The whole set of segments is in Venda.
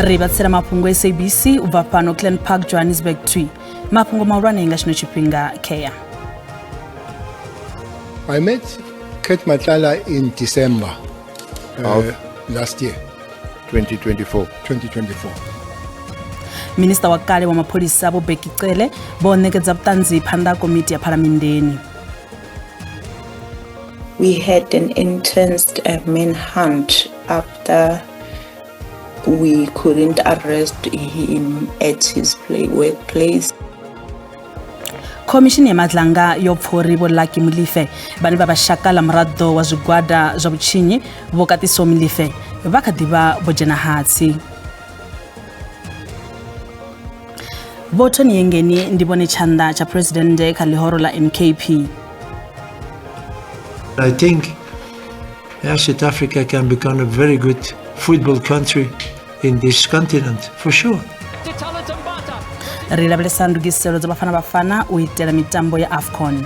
Ri vha tsela mafhungo SABC u bva fhano Glen Park, Johannesburg 2. Mafhungo mahulwane nga tshino tshifhinga kea. I met Cat Matlala in December last year, 2024. 2024. Minista wa kale wa mapholisa Vho Bheki Cele vho ṋekedza vhuṱanzi phanḓa ha komiti ya Phalamenndeni. We had an intense manhunt after we couldn't arrest him at his workplace. Khomishini ya Madlanga yo pfa uri Vho Lucky Molefe vhane vha vha shaka ḽa muraḓo wa zwigwada zwa vhutshinyi Vho Katiso Molefe vha kha ḓi vha vho dzhena hatsi. Vho Tony Yengeni ndi vhone tshanḓa tsha phuresidennde kha ḽihoro ḽa MKP. I think South Africa can become a very good football country in this continent, for sure. Ri lavhelesa ndugiselo dza Bafana Bafana u itela mitambo ya AFCON.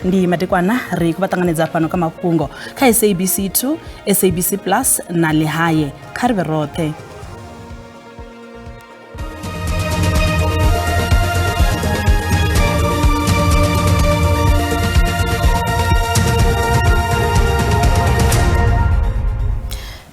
Ndi madekwana ri khou vha ṱanganedza fhano kha mafhungo kha SABC 2, SABC Plus na Lehae. Kha ri vhe roṱhe.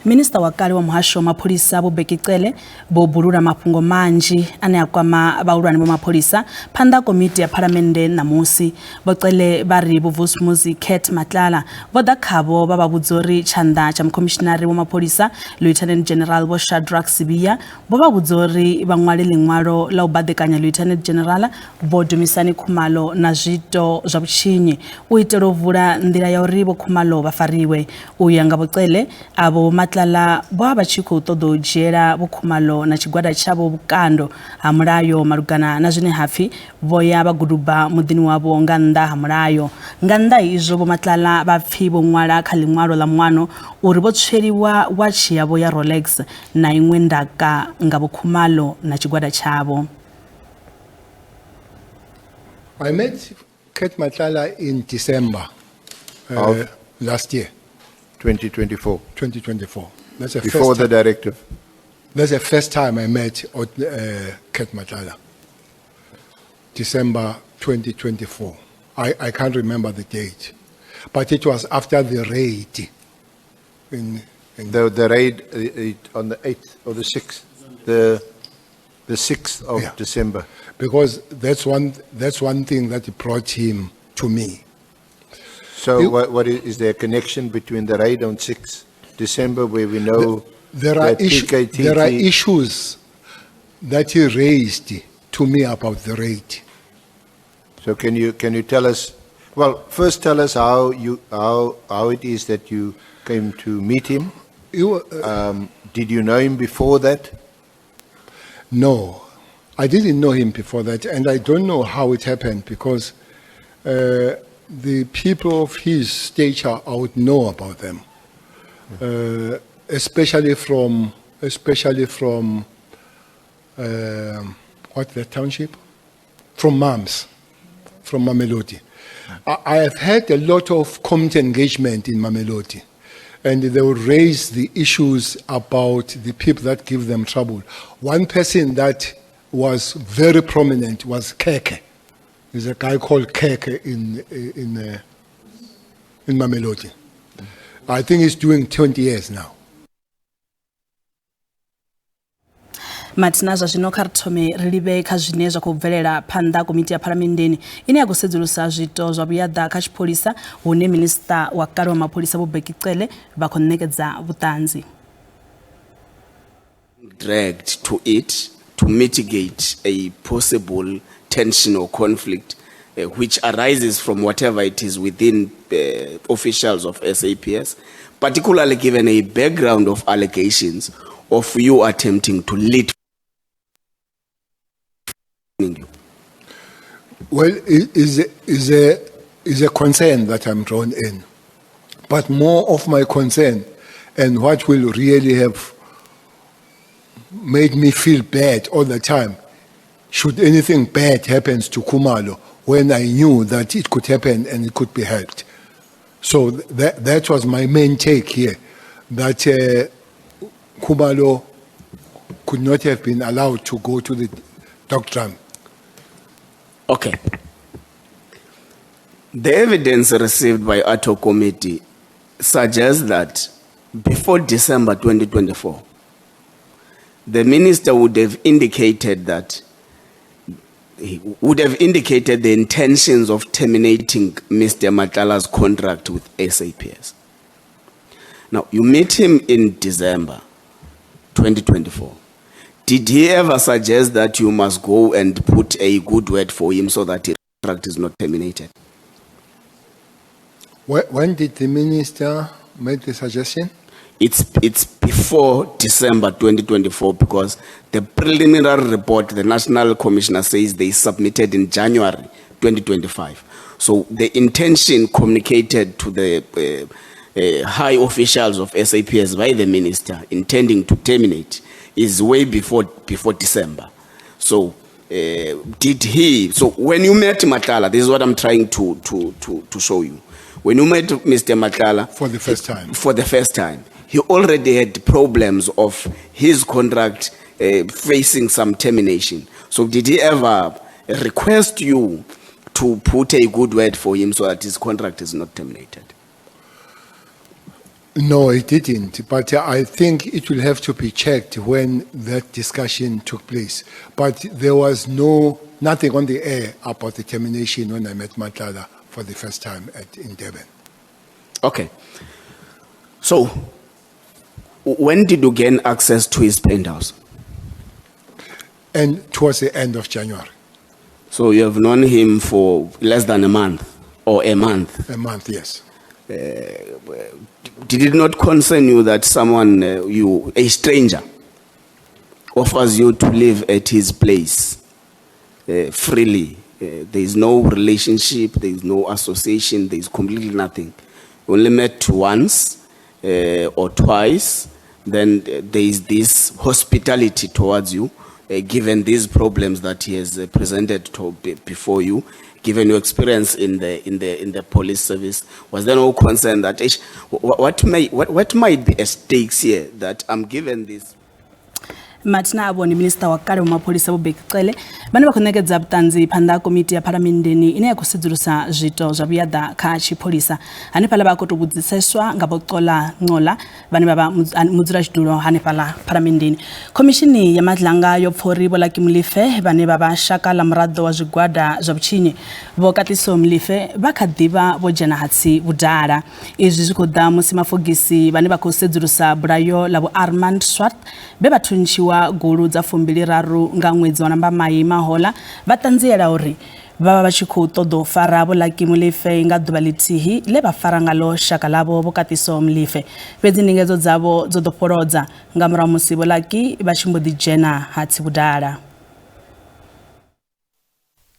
Minista wa kale wa muhasho wa mapholisa Vho Bheki Cele vho bulula mafhungo manzhi ane a kwama vhahulwane vha mapholisa phanḓa ha komiti ya phalamennde ṋamusi. Vho Cele vha ri Vho Vusimuzi Cat Matlala vho ḓa khavho vha vha vhudza uri tshanḓa tsha mukhomishinari wa mapholisa Lieutenant General Vho Shadrack Sibiya vho vha vhudza uri vha ṅwale ḽiṅwalo ḽa u baḓekanya Lieutenant General Vho Dumisani Khumalo na zwiito zwa vhutshinyi u itela u vula nḓila ya uri Vho Khumalo vha fariwe. U ya nga Vho Cele, avho Matlala vho vha vha tshi khou ṱoḓa u dzhiela Vho Khumalo na tshigwada tshavho vhukando ha mulayo malugana na zwine ha pfi vho ya vha guduba muḓini wavho nga nnḓa ha mulayo. Nga nnḓa ha izwo, Vho Matlala vha pfi vho ṅwala kha ḽiṅwalo ḽa muano uri vho tsweliwa watshi yavho ya Rolex na iṅwe ndaka nga Vho Khumalo na tshigwada tshavho. I met Cat Matlala in December last year, 2024. 2024. That's the Before first the directive. That's the first time I met Cat Matlala. December 2024. I can't remember the date, but it was after the raid. In the raid on the 8th or the 6th, the 6th of December. Because that's one thing that brought him to me. So what is there a connection between the raid on 6th December, where we know there are issues that he raised to me about the raid. So can you tell us? Well, first tell us how it is that you came to meet him. Did you know him before that? No, I didn't know him before that, and I don't know how it happened, because the people of his stature, I would know about them, especially from what the township, from Mams, from Mamelodi. I have had a lot of community engagement in Mamelodi, and they will raise the issues about the people that give them trouble. One person that was very prominent was Keke. There's a guy called Keke in Mamelodi. I think he's doing 20 years now. Mathina zwa zwino kha ri thome ri livhe kha zwine zwa khou bvelela phanḓa komiti ya phalamenndeni ine ya khou sedzulusa zwiito zwa vhuyaḓa kha tshipholisa, hune minista wa kale wa mapholisa Vho Bheki Cele vha khou ṋekedza vhuṱanzi. Dragged to it to mitigate a possible tension or conflict which arises from whatever it is within officials of SAPS, particularly given a background of allegations of you attempting to lead you. Well, it is a concern that I'm drawn in, but more of my concern and what will really have made me feel bad all the time, should anything bad happens to Khumalo, when I knew that it could happen and it could be helped. So that was my main take here, that Khumalo could not have been allowed to go to the dog drum. Okay. The evidence received by ATO committee suggests that before December 2024, the minister would have indicated that he would have indicated the intentions of terminating Mr. Matlala's contract with SAPS. Now, you meet him in December 2024. Did he ever suggest that you must go and put a good word for him so that his contract is not terminated? When did the minister make the suggestion? It's before December 2024 because the preliminary report, the National Commissioner says they submitted in January 2025. So the intention communicated to the high officials of SAPS by the minister intending to terminate is way before December. So did he, so when you met Matlala, this is what I'm trying to show you. When you met Mr. Matlala For the first time. For the first time, he already had problems of his contract facing some termination. So did he ever request you to put a good word for him so that his contract is not terminated? No, it didn't. But I think it will have to be checked when that discussion took place. But there was nothing on the air about the termination when I met Matlala for the first time in Durban. Okay. So, when did you gain access to his penthouse? And towards the end of January. So you have known him for less than a month or a month? A month, yes. Did it not concern you that someone, you, a stranger, offers you to live at his place freely? There is no relationship, there is no association, there is completely nothing. You only met once or twice, then there is this hospitality towards you, given these problems that he has presented to before you, given your experience in the police service. Was there no concern that what might be at stakes here that I'm given this? Mathina avho ndi minista wa kale wa mapholisa Vho Bheki Cele vhane vha khou ṋekedza vhuṱanzi phanḓa ha komiti ya phalamenndeni ine ya khou sedzulusa zwiito zwa vhuyaḓa kha tshipholisa. Hanefhaḽa vha khou tou vhudziseswa nga Vho Xola Nqola vhane vha vha mudzulatshidulo hanefhaḽa phalamenndeni. Khomishini ya Madlanga yo pfa uri Vho Lucky Molefe vhane vha vha shaka ḽa muraḓo wa zwigwada zwa vhutshinyi Vho Katiso Molefe vha kha ḓivha vho dzhena hatsi vhudala. Izwi zwi khou ḓa musi mafogisi vhane vha khou sedzulusa bulayo ḽa Vho Armand Swart vhe vha thuntshiwa gulu dza 23 nga ṅwedzi wa Lambamai mahola vha ṱanziela uri vha vha tshi khou ṱoḓa u fara Vho Lucky Molefe nga ḓuvha ḽithihi ḽe vha fara ngalo shaka ḽavho Vho Katiso Molefe. Fhedzi ndingedzo dzavho dzo ḓo fholodza nga murahu musi Vho Lucky vha tshi mbo ḓi dzhena hatsi vhudala.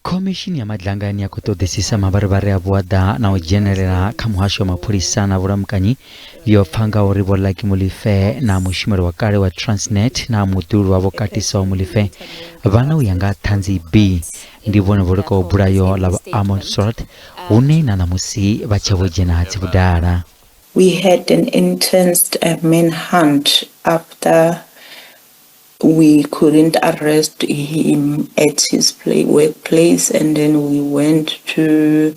Khomishini ya Madlanga ine ya khou ṱoḓisisa mavharivhari a vhuaḓa na u dzhenelela kha muhasho wa mapholisa na vhulamukanyi yo pfa nga uri Vho Lucky Molefe na mushumeli wa kale wa Transnet na muḓulu wa Vho Katiso Molefe vha na u ya nga ṱhanzi B ndi vhone vho lukaho bulayo ḽa Vho Armand Swart hune na ṋamusi vha tshe vho dzhena hatsi vhudala. We had an intense manhunt after we couldn't arrest him at his workplace, and then we went to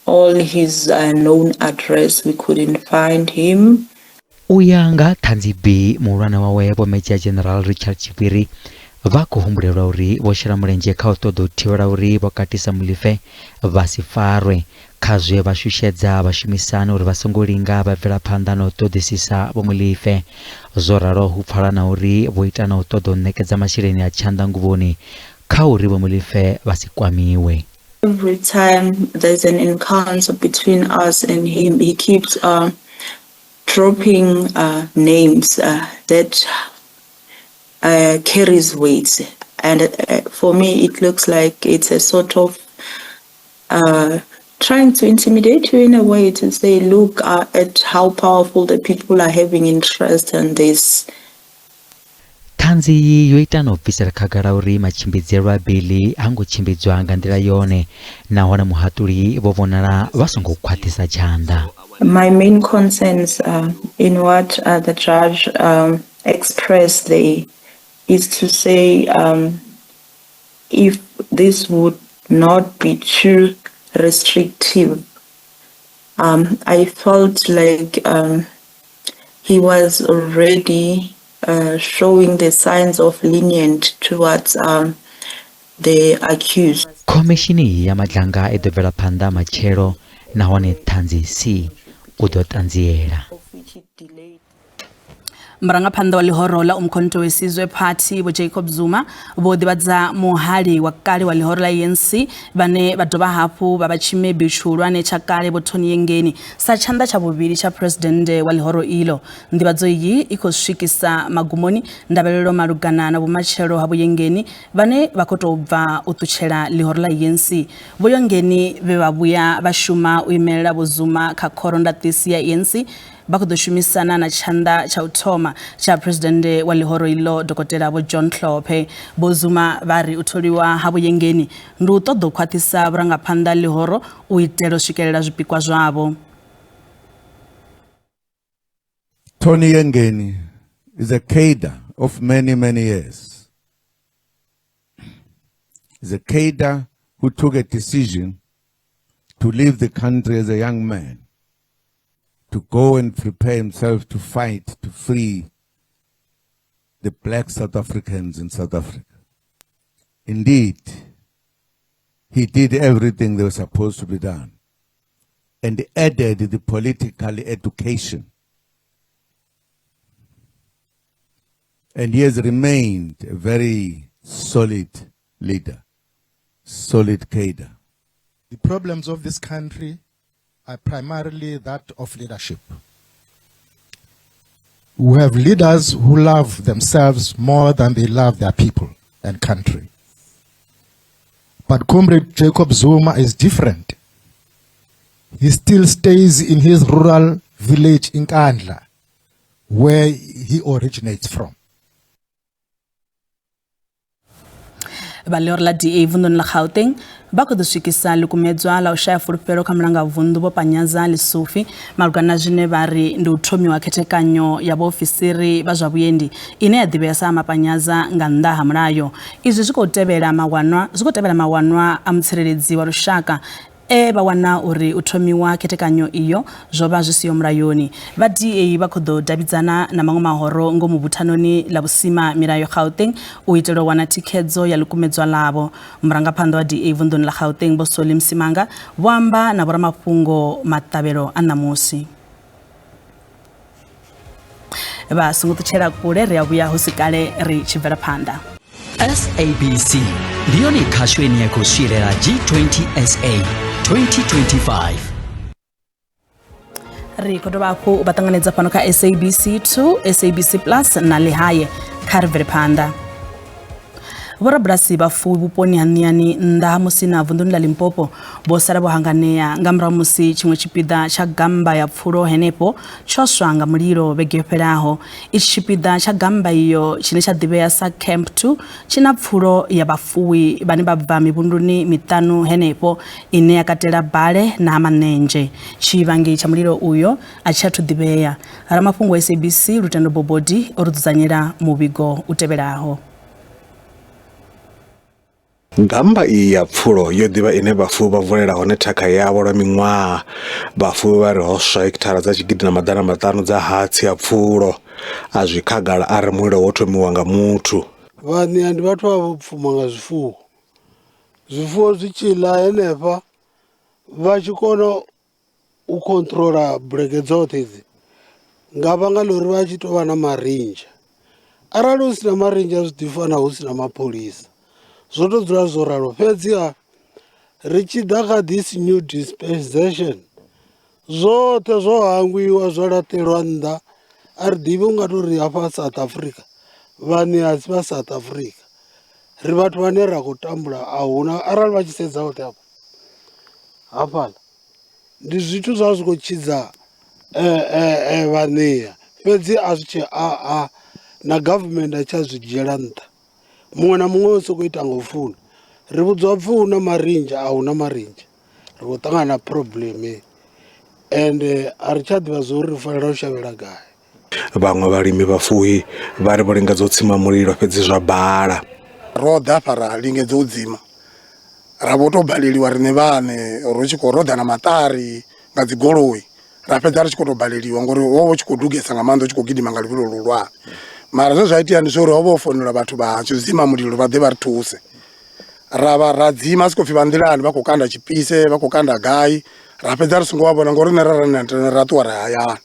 all his known address. We couldn't find him. U ya nga ṱhanzi B muhulwane wawe Vho Major General Richard Chipiri vha khou humbulelwa uri vho shela mulenzhe kha u ṱoḓa u thivhela uri Vho Katiso Molefe vha si farwe kha zwe vha shushedza vhashumisani uri vha songo linga vha bvela phanḓa na u ṱoḓisisa Vho Molefe. Zwo ralo hu pfala na uri vho ita na u ṱoḓa u ṋekedza masheleni a tshanḓa nguvhoni kha uri Vho Molefe vha si kwamiwe. Every time there's an encounter between us and him, he keeps dropping names that carries weight, and for me it looks like it's a sort of trying to intimidate you in a way to say, look at how powerful the people are having interest in this. Ṱhanzi iyi yo ita na u bvisela khagala uri matshimbidzelwe a beiḽi ha ngo tshimbidzwa nga nḓila yone nahone muhaṱuli vho vhonala vha songo khwaṱhisa tshanḓa. My main concerns in what the judge expressed there is to say if this would not be too restrictive. I felt like he was already showing the signs of lenient towards the accused. Khomishini ya Madlanga i ḓo bvela phanḓa matshelo nahone ṱhanzi C u ḓo ṱanziela. Murangaphanḓa wa ḽihoro ḽa Umkhonto we Sizwe Party Vho Jacob Zuma vho ḓivhadza muhali wa kale wa ḽihoro ḽa ANC vhane vha dovha hafhu vha vha tshimebi tshihulwane tsha kale Vho Tony Yengeni sa tshanḓa tsha vhuvhili tsha phuresidennde wa ḽihoro ilo. Nḓivhadzo iyi i khou swikisa magumoni ndavhelelo malugana na vhumatshelo ha Vho Yengeni vhane vha khou tou bva u ṱutshela ḽihoro ḽa ANC. Vho Yengeni vhe vha vhuya vha shuma u imelela Vho Zuma kha khoro ndaṱisi ya ANC vha khou ḓo shumisana na tshanḓa tsha u thoma tsha phuresidennde wa ḽihoro ilo Dokotela Vho John Hlophe. Vho Zuma vha ri u tholiwa ha Vho Yengeni ndi u ṱoḓa u khwaṱhisa vhurangaphanḓa ḽihoro u itela u swikelela zwipikwa zwavho. Tony Yengeni is a cadre of many, many years. He's a cadre who took a decision to leave the country as a young man, to go and prepare himself to fight to free the black South Africans in South Africa. Indeed, he did everything that was supposed to be done and added the political education. And he has remained a very solid leader, solid cadre. The problems of this country are primarily that of leadership. We have leaders who love themselves more than they love their people and country. But Comrade Jacob Zuma is different. He still stays in his rural village in Nkandla, where he originates from. Vha ḽihoro ḽa DA vunḓuni ḽa Gauteng vha khou ḓo swikisa ḽikumedzwa ḽa u shaya fulufhelo kha mulanga vunḓu Vho Panyaza Lesufi malugana na zwine vha ri ndi u thomiwa khethekanyo ya vhaofisiri vha zwa vhuendi ine ya ḓivhea sa Mapanyaza nga nnḓa ha mulayo. Izwi zwi khou tevhela mawanwa a mutsireledzi wa lushaka e vha wana uri u thomiwa khethekanyo iyo zwo vha zwi siho mulayoni. Vha DA vha khou ḓo davhidzana na maṅwe mahoro ngomu buthanoni ḽa vhusima milayo Gauteng u itela u wana thikhedzo ya ḽikumedzwa ḽavho. Murangaphanḓa wa DA vunḓuni ḽa Gauteng Vho Solly Msimanga vho amba na vhoramafhungo maṱavhelo a ṋamusi. Vha songo ṱutshela kule, ri a vhuya hu si kale ri tshi bvela phanḓa. SABC ndi yone khasho ine ya khou swielela G20 SA 2025. Ri khou dovha hafhu vha ṱanganedza fhano kha SABC 2, SABC Plus na Lehae. Kha ri bvele phanḓa. Vhorabulasi vhafuwi vhuponi ha Ṋiani nnḓa ha Musina vunḓuni ḽa Limpopo vho sala vho hanganea nga murahu musi tshiṅwe tshipiḓa tsha gamba ya pfulo henefho tsho swa nga mulilo vhege yo fhelaho. Itshi tshipiḓa tsha gamba iyo tshine tsha ḓivhea sa Camp 2 tshi na pfulo ya vhafuwi vhane vha bva mivhunduni miṱanu henefho ine ya katela Bale na Manenzhe. Tshivhangi tsha mulilo uyo a tshi athu ḓivhea. Ramafhungo wa SABC Lutendo Bobodi o ri dzudzanyela muvhigo u tevhelaho. Gamba iyi ya pfulo yo ḓivha ine vhafuwi vha vulela hone thakha yavho lwa miṅwaha. Vhafuwi vha ri ho swa hekithara dza 1500 dza hatsi ya pfulo. A zwi khagala a ri mulilo wo thomiwa nga muthu. Vhaṋia ndi vhathu vha vho pfuma nga zwifuwo. Zwifuwo zwi tshi ḽa henefha vha tshi kona u controla bulege dzoṱhe idzi nga vhanga ḽa uri vha tshi tou vha na marinzha. Arali hu sina marinzha zwi ḓi fana hu sina mapholisa, zwo to dzula zwo ralo. Fhedziha ri tshi ḓa kha this new dispensation zwoṱhe zwo hangwiwa zwo laṱelwa nnḓa. A ri ḓivhi u nga tou ri hafha South Africa vhaṋe a si vha South Africa, ri vhathu vhane ra khou tambula. A huna arali vha tshi sedza hoṱhe hafha hafhaḽa ndi zwithu zwa zwi khou tshidza vhaṋea, fhedzi a zwi tshe a Na government a tsha zwi dzhiela nṱha. Muṅwe na muṅwe u sokou ita nga u funa. Ri vhudziwa pfhi hu na marinzha a hu na marinzha. Ri khou ṱangana na problem ende a ri tsha ḓivha zwa uri ri fanela u shavhela gai. Vhaṅwe vhalimi vhafuwi vha ri vho lingedza u tsima mulilo fhedzi zwa bala. Ro ḓa hafha ra lingedza u dzima ra vho tou baleliwa riṋe vhaṋe ro tshi khou roḓa na maṱari nga dzi goloi ra fhedza ri tshi khou tou baleliwa ngori wo vha u tshi khou dugesa nga maanḓa u tshi khou gidima nga luvhilo luhulwane. Mara zwe zwa itea ndi zwa uri ho vha ho founelwa vhathu vha tshidzima mulilo vha ḓe vha ri thuse ra vha ra dzima ha sokou pfhi vha nḓilani vha khou kanda tshipise vha khou kanda gai ra fhedza ri songo vha vhona ngori riṋe ra ra ra ṱuwa ra ya hayani.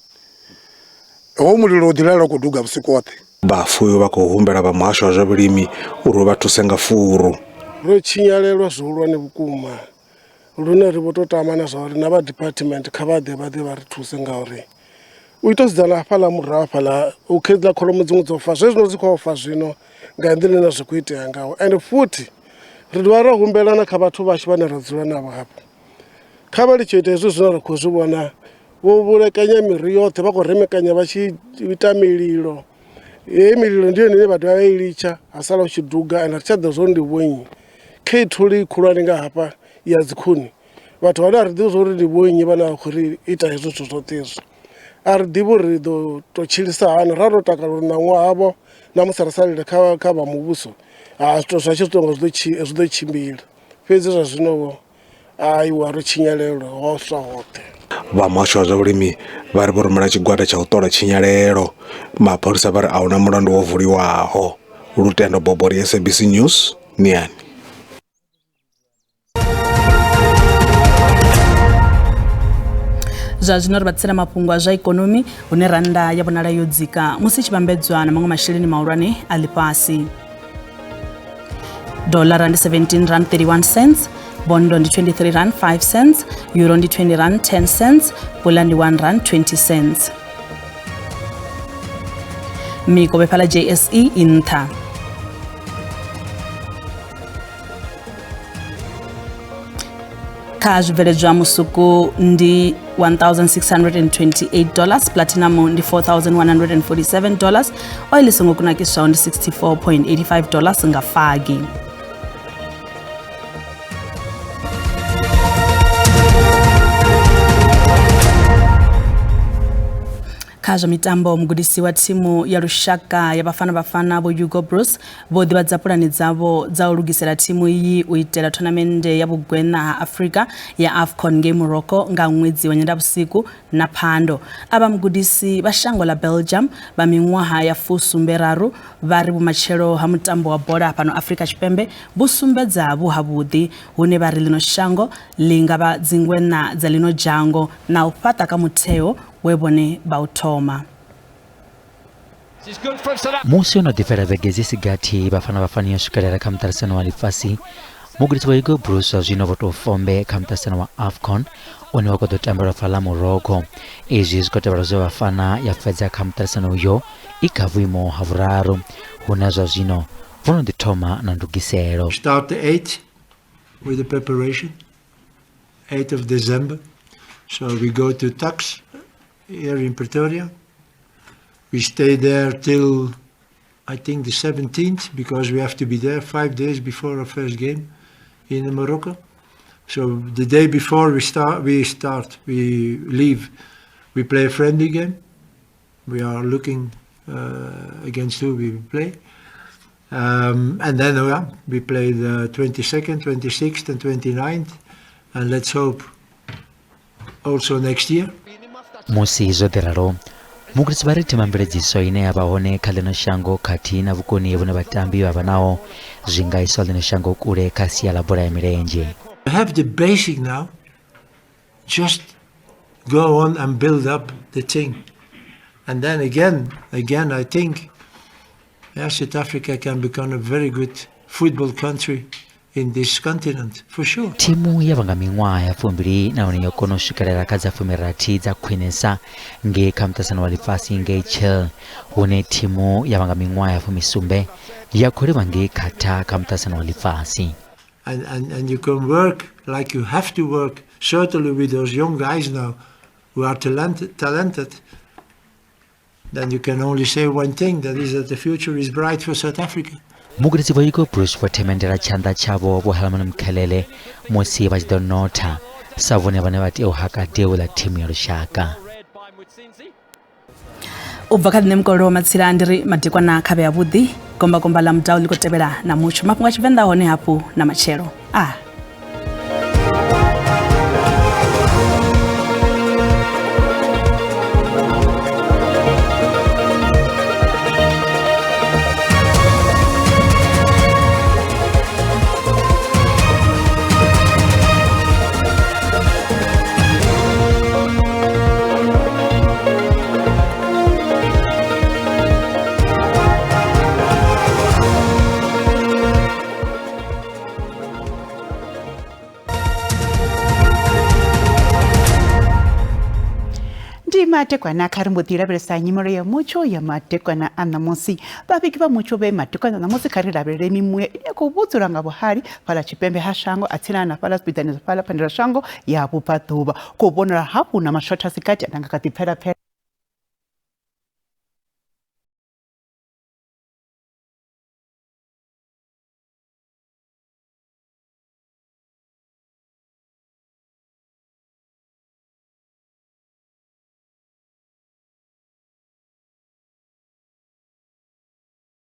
Hoyu mulilo wo ḓi lala u khou duga vhusiku hoṱhe. Vhafuwi vha khou humbela vha muhasho wa zwa vhulimi uri u vha thuse nga furu. Ro tshinyalelwa zwihulwane vhukuma lune ri vho tou tama na zwa uri na vha department kha vha ḓe vha ḓe vha ri thuse ngauri u ito sedzana hafhaḽa murahu hafhaḽa hu kha hedziḽa kholomo dziṅwe dzo fa zwezwino dzi khou fa zwino nga nḓila ine zwa khou itea ngaho. Ende futhi ri dovha ra humbela na kha vhathu vhashu vhane ra dzula navho hafha kha vha litshe u ita hezwi zwine ra khou zwi vhona vho vhulekanya miri yoṱhe vha khou remekanya vha tshi ita mililo heyi mililo ndi yone ine vha dovha vha i litsha ha sala hu tshi duga ende a ri tsha ḓivha zwa uri ndi vhonnyi. Kheithuli khulwane nga hafha ya dzikhuni vhathu vhane a ri ḓivhi zwa uri ndi vhonnyi vhane vha khou ri ita hezwo zwithu zwoṱhe hezwi a ri ḓivhi uri ri ḓo tou tshilisa hani ra ro takala uri ṋaṅwaha vho na musi ri salele kha kha vha muvhuso ha zwithu zwa tshi zwi tou nga zwi ḓo tshimbila fhedzi zwa zwino vho aiwa ro tshinyalelwa ho swa hoṱhe. Vha muhasho wa zwa vhulimi vha ri vho rumela tshigwada tsha u ṱola tshinyalelo. Mapholisa vha ri a huna mulandu wo vuliwaho. Lutendo Bobori, SABC News, Niani. Zwa zwino ri vha tsela mafhungo a zwa ikonomi hune rannda ya vhonala yo dzika musi i tshi vhambedzwa na maṅwe masheleni mahulwane a ḽifhasi. Dollar ndi 17 rand 31 cents, bondo ndi 23 rand 5 cents, euro ndi 20 rand 10 cents, pula ndi 1 rand 20 cents. Mikovhe fhala JSE i nṱha. Kha zwibveledzwa musuku ndi $1,628, platinum ndi $4,147, oil songo kunakiswaho ndi $64.85 nga fagi. Kha zwa mitambo, mugudisi wa thimu ya lushaka ya Bafana Bafana Vho Hugo Broos vho ḓivhadza pulane dzavho dza u lugisela thimu iyi u itela thonamennde ya vhugweṋa ha Afrika ya AFCON ngei Morocco nga ṅwedzi wa Nyendavhusiku na Phando. Avha mugudisi vha shango ḽa Belgium vha miṅwaha ya 70 vha ri vhumatshelo ha mutambo wa bola fhano Afrika Tshipembe vhu sumbedza vhu havhuḓi, hune vha ri ḽino shango ḽi nga vha dzingweṋa dza ḽino dzhango na u fhaṱa ka mutheo we vhone vha u thoma. Musi ho no ḓi fhela vhege dzi si gathi Bafana Bafana yo swikelela kha muṱaṱisano wa ḽifhasi, mugudisi wa Hugo Broos zwa zwino vho tou fombe kha muṱaṱisano wa AFCON une wa khou ḓo tambelwa fhaḽa Morocco. Izwi zwi khou tevhela zwe Bafana ya fhedza kha muṱaṱisano uyo i kha vhuimo ha vhuraru, hune zwa zwino vho no ḓi thoma na ndugiselo. Start the 8th with the preparation. 8th of December. So we go to Tuks here in Pretoria. We stay there till I think the 17th, because we have to be there 5 days before our first game in Morocco. So the day before we leave, we play a friendly game. We are looking against who we play. And then we play the 22nd, 26th and 29th, and let's hope also next year. Musi zwo ḓi ralo, mugudisi vha ri themamveledziso ine ya vha hone kha ḽino shango khathihi na vhukoni vhune vhatambi vha vha naho zwi nga iswa ḽino shango kule kha sia ḽa bola ya milenzhe. We have the basic now, just go on and build up the thing. And then again I think South Africa can become a very good football country in this continent, for sure. Thimu ya vha nga miṅwaha ya 20 nahone yo kona u swikelela kha dza 16 dza khwinesa ngei kha muṱaṱisano wa ḽifhasi ngei Chile, hune thimu ya vha nga miṅwaha ya 17 ya khou livha ngei Qatar kha muṱaṱisano wa ḽifhasi. And you can work like you have to work, certainly with those young guys now who are talented. Then you can only say one thing, that is that the future is bright for South Africa. Mugudisi Vho Hugo Broos vho themendela tshanḓa tshavho Vho Helman Mkhalele musi vha tshi ḓo notha sa vhone vhane vha tea u haka deu ḽa thimu ya lushaka. U bva kha nṋe mukololo wa matsila ndi ri madekwana kha vhe avhuḓi gombakomba ḽa mudau ḽi khou tevhela na mutsho mafhungo a tshivenḓa hone hafhu na matshelo a Ndi madekwana kha ri mbo ḓi lavhelesa nyimelo ya mutsho ya madekwana a ṋamusi. Vhavhigi vha mutsho vhe madekwana a ṋamusi kha ri lavhelele mimuya ine ya khou vhudzula nga vhuhali fhaḽa tshipembe ha shango a tsinana na fhaḽa zwipiḓani zwa fhaḽa phendela shango ya vhubvaḓuvha. Khou vhonala hafhu na mashotha a si gathi ane a nga kha ḓi bvela pfela.